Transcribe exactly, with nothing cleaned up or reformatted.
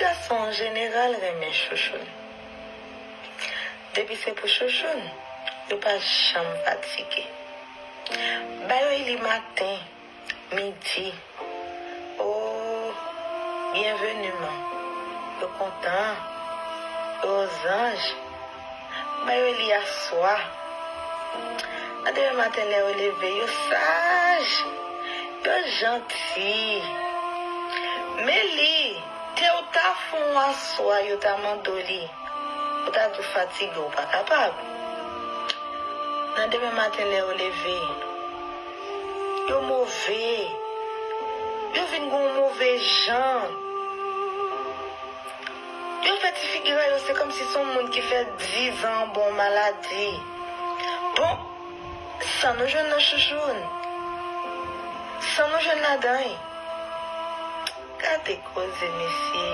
Gason an jeneral renmen chouchoun. Depi se pou chouchoun, yo pa janm fatige. Ba yo li maten, midi. O, byenveni man. Yo kontan. Yo zanj. Ba yo li aswa. Nan demen maten lè yo leve, yo saj. Yo janti. Men li, te w ta fè yon aswa, yo ta mande w li. Ou ta tou fatige, ou pa kapab. Nan demen maten lè yo leve, yo move. Yo vin gon move jan. Yo fè ti figi yo, se kòmsi se yon moun ki fè dizan bon maladi. Bon, sa nou jwenn nan chouchoun? Sa nou jwenn ladan l? Gade koze, mesye.